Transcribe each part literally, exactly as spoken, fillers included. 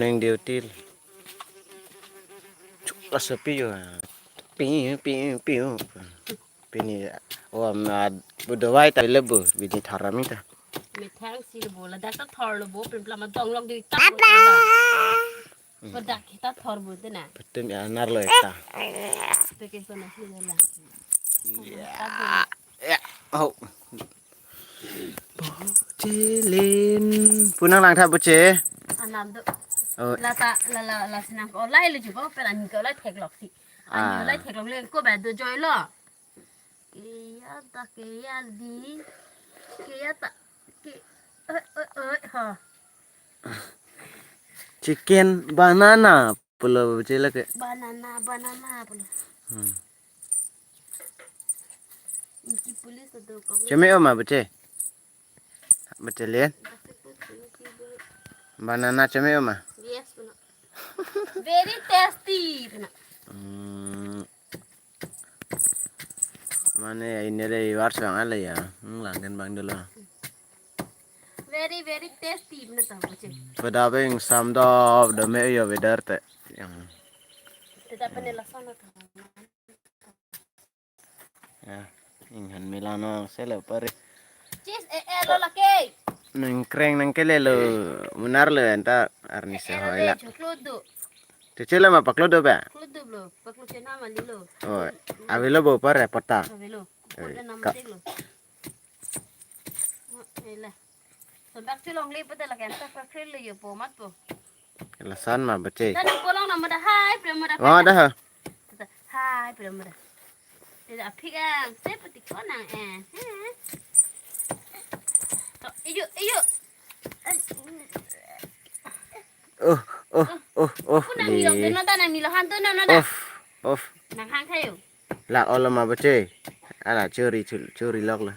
Morning duty. Chuk, laso piyo. Piyo, piyo, piyo. Pini, oh, ma, bu dawai ta le bu, bini thar ami ta. Methang si le bu, ladak ta thor le bu, pin pla ma dong lok di ta bu ta la. Ladak kita thor bu te na. Betul ya, nar lo ekta. Te ke kona si le la. Ya. Ya. Oh. Buche Lin. Pu nanglang tha buche. Anam do. Oh. La ta, la, la, la sinang ko lai le jubo, pen ani ko lai theklok si. Ani Ah. Lai theklok le ko ba do joy lo. Keya ta keya di. Keya ta. Ke, oi, oi, oi, ha. Chicken banana pulo buche lake. Banana, banana pulo. Hmm. Inki police to do ko. Cheme oma buche. Buche Lin. Banana cheme oma. Yes, puno. Very tasty, puno. Hmm. Mane ini re iwar sang ala ya. Hmm, langgen bang dulu. Very, very tasty, puno tang buche. Pada beng sam do do me yo weather te. Yang. Tidak pernah lasan atau. Ya, inghan melano selo pare. Cheese, eh, eh, lo lake. Nangkreng nangkele lo, munar lo anta arni se Eh, eh, hoi la. Eh, choklo do. Chechelo ma paklo do ba? Paklo do lo, paklo chena mali lo. Oh, avelo bo pare pata. Avelo. Eh, pata nama ka- tek lo. Oh, eh, la. Sabak chelongle pata lake anta pakre le yo po mat po. Lasan ma buche. Tana kolong nama da hai, pre mo da. Oh, dah. Hai, pre mo da. Tidak apik ang, saya pati konang eh. Eh. To, iyo, iyo. Oh, oh, oh, oh. Aku nang nilok tu nonton, nang nilok hantu nonton. Off, off. Nang hang kayo. La olo ma buche. Ala chori, chori, chori lok la.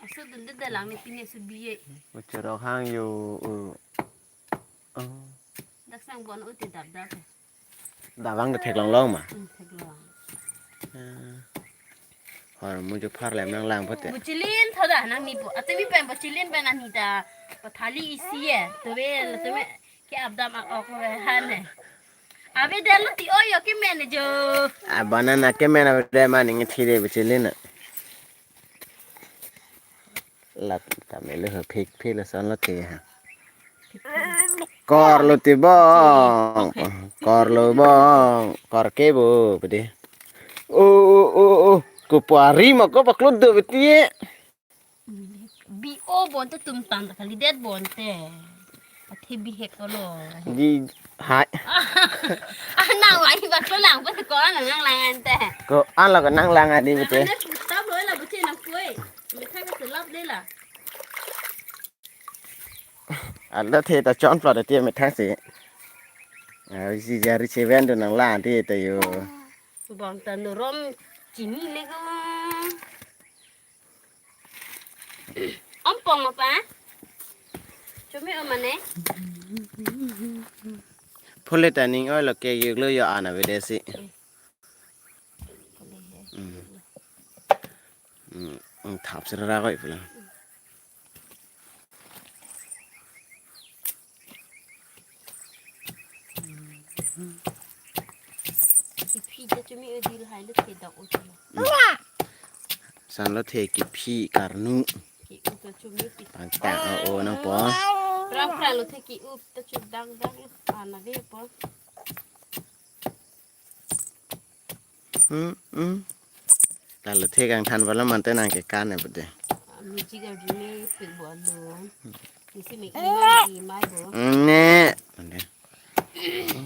Aso dun de dalang ni pine su biye. Buche rok hang yo. Oh. Oh. Dak sang bon uti dap dap. Dabang ke theklong long ma. Hmm, theklong. Ah. Hor mu ju phar lem nanglang pute. Buche Lin thoda nang ni po. Ate mi pen Buche Lin pen anita. Pathali isi ye. Tove, tove ke abdam ak ok ve han ne. Ave delo ti oyo ke men jo. Abana na ke men ave de maning thi de Buche Lin na. Lak ta mele ha phik phik lason lo the ha. Kor lo te bong. Kor lo bong. Kor ke bo pede. O, o, o, o. Ko pari ma ko paklo do beti. Bi o bonte tum tam ta kali det bonte. Athe bihek ko lo. Di hai. Ah, nang wai ba ko lang ba ko nang lang ante. Ko an lo ko nang lang adi bete. Ane ta lo la bete nang koi. Methang ke lap le la. Ala the ta chon pla te methang si. Ah, si jari seven do nang lang te ta yo. Bang ta nurom chini le ko. Om pong apa? Chome om mane? Phule ta ning oi lo ke yuglo yo ana vedesi. Hmm. Hmm, thap sera koi pula. Kiphi ta chumi odi lahai lo the dok uti. San lo the kiphi karnu. Ki uta chumi pi. Pangtang o o nang po. Prang prang lo the ki up ta chu dang dang lo. Ana ve po. Hmm, hmm. Lalu the kangthan pala mante nang ke kan ya bede. Miji garden me pik bo alo. Isi me ima ima bo. Ne. Mante.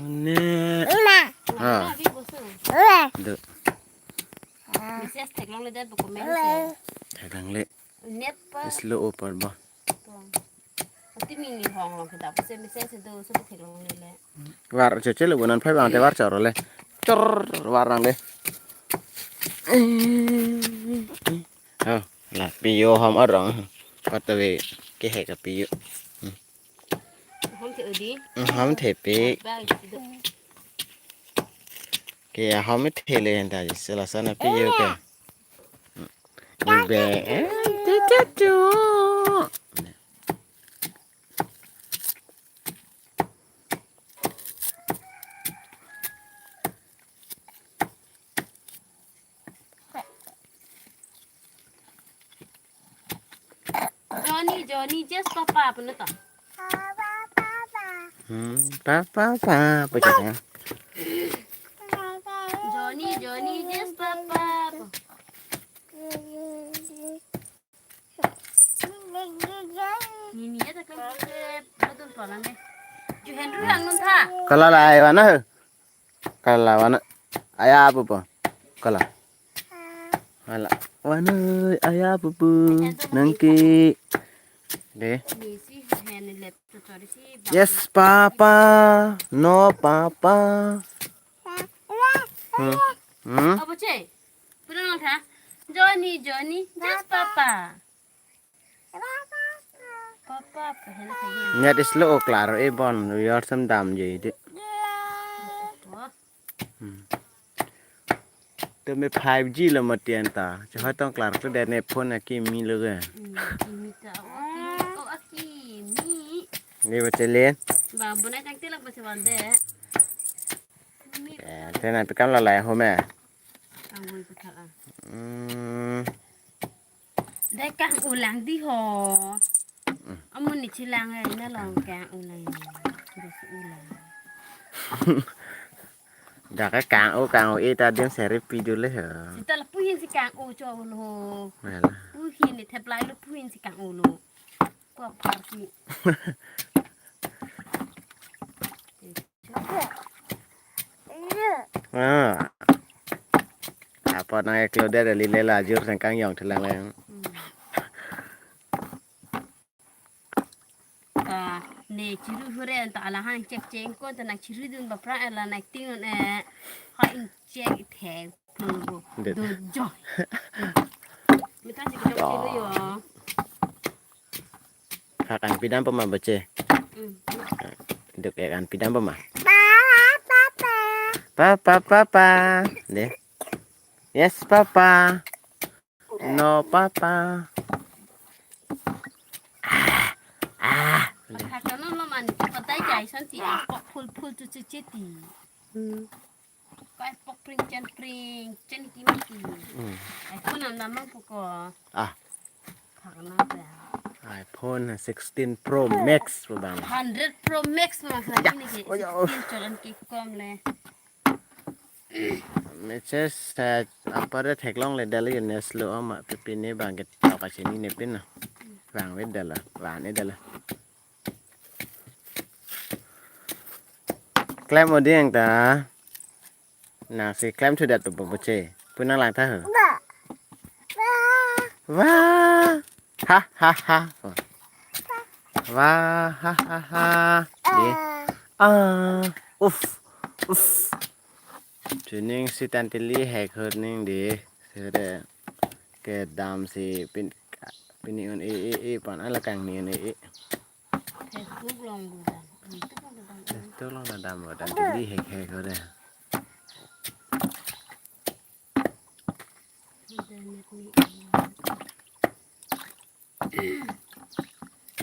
Ne. Ha. Abi bo so. Do. Message theklong le det bo comment se. Theklong le. Net pa. Slow over bo. Ati mini hong long kita puse message do so theklong le le. Var che che le bonan phai bang te var chor le. Chor var nang le. Oh, la piyo hom arong. Patave ke he ka piyo. Hom the odi. Hom the pe. Ba isi do. Ke hom the le henta sela sana piyo ke. Ibe, eh, tu, tu, tu. Johnny, just papa, apa na to? Hmm, papa, papa, apa kata? Johnny, Johnny, just papa. Nini ya tak lem ke betul pala ne. Ju Henry lang nun tha. Kala la ai wana. Kala wana. Aya pupu. Kala. Ala. Wana aya pupu. Nangke. De. Ni si Henry lep tu cari si. Yes, papa. No, papa. Hmm. Hmm. Apa ce? Pulang lang tha. Johnny, Johnny, just papa. Papa, apa henry tha. Net slow o, klaro e bon, yor sem dam je ide. Oh. Hmm. To me five G lo mati anta. Chehoi tong klar tu dene phone akimi lo ke. Hmm, kimi ta. Oh, akimi. Ni ba chelen. Ba, bonai tang tilak ba chewan de. Kimi. Eh, tena tu kam lalai ho me. Angoi ko tha. Hmm. Dai kang-o lang di ho. Amun ni chelang ai na long kang-o lang. Bas ulang. Dak kang-o, kang-o e ta dim seri pidu le ho. Sita la puhin si kang-o cho lo. Wala. Puhin ni theplai lo puhin si kang-o lo. Ko par si. Ah. Apa nang eklo dere lile la jur sengkang yong thelang lang. Hmm. Ta ne chiru hure ta alahang chek cheng ko ta nang chiru dun bapra ala nang ting un eh. Ha in chek the. Det. Do joy. Mita si kita chiru yo. Kak an pidam pama bache. Hmm. Duk ek an pidam pama. Papa, papa. Papa, papa. De. Yes, papa. No, papa. Ah, ah. Kak an lo man, patai jai son ti, ah, pok phul phul chu chu chu ti. Hmm. Kai pok pring chen pring chen ki mati. Hmm. Ai phone nam nam poko. Ah. Phak na ba. iPhone sixteen Pro Max pu bang. Hundred Pro Max pu bang. Ya. Ini ke. Oh, ya, oh. Sixteen cholan ke kom le. Message, eh, apa de theklong le dal net slow ma pipine bang ke tau ka chini ne pin na. Bang ve dal, bang ne dal. Klem odi ang ta. Nang si klem thu dat tu bang bache. Pu nang lang tha ho. Ba. Ba. Wah. Ha ha ha. Wah ha ha ha. Di. Ah. Uf. Uf. Chuning si tan tili hek hot ning di. Sere kedam si pin pini un e e e pan ala kangni un e e. Tuk long du dam. Tuk long du dam. Tuk long du dam, dan tili hek hek ko de.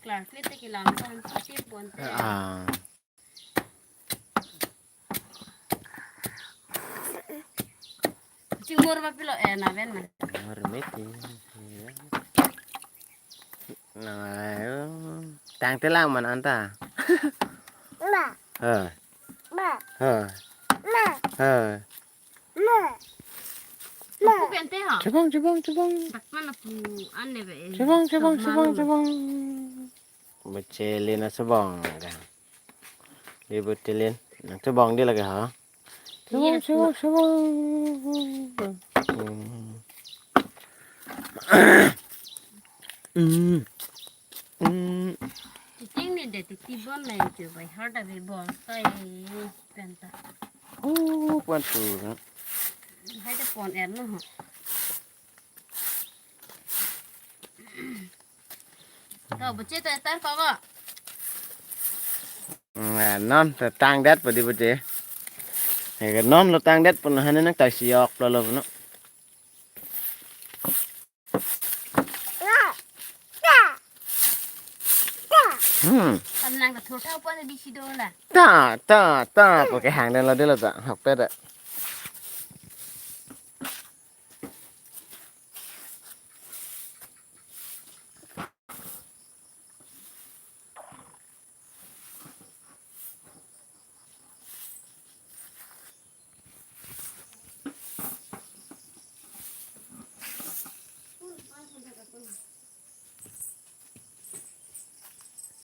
Klar klit te kelang kan pati pon te. Ah. Chingmur ba pilo eh na ven na. Mur meti. Na, eh, tang telang man anta. Ma. He. Ma. He. Ma. He. Ma. Ma. Pu pen te ha. Chubong, chubong, chubong. Tak mana pu ane be. Chubong, chubong, chubong, chubong. Bachele na chubong ka. Di bachele na chubong di lagi ha. Chubong, yes, chubong, chubong. Hmm. Hmm. Hmm. Chiting ni de titi bon na YouTube bai har da be bon sai penta. Oh, pon tu na. Hai da pon er no. To bache ta tar ko ko. Nga non ta tang det padi bache. He non lo tang det pun hane nang tai siok lo lo no. Hmm. An nang ka thur thau pon di si do la. Ta, ta, ta, ko ke hang den lo de lo ta. Hok pe da.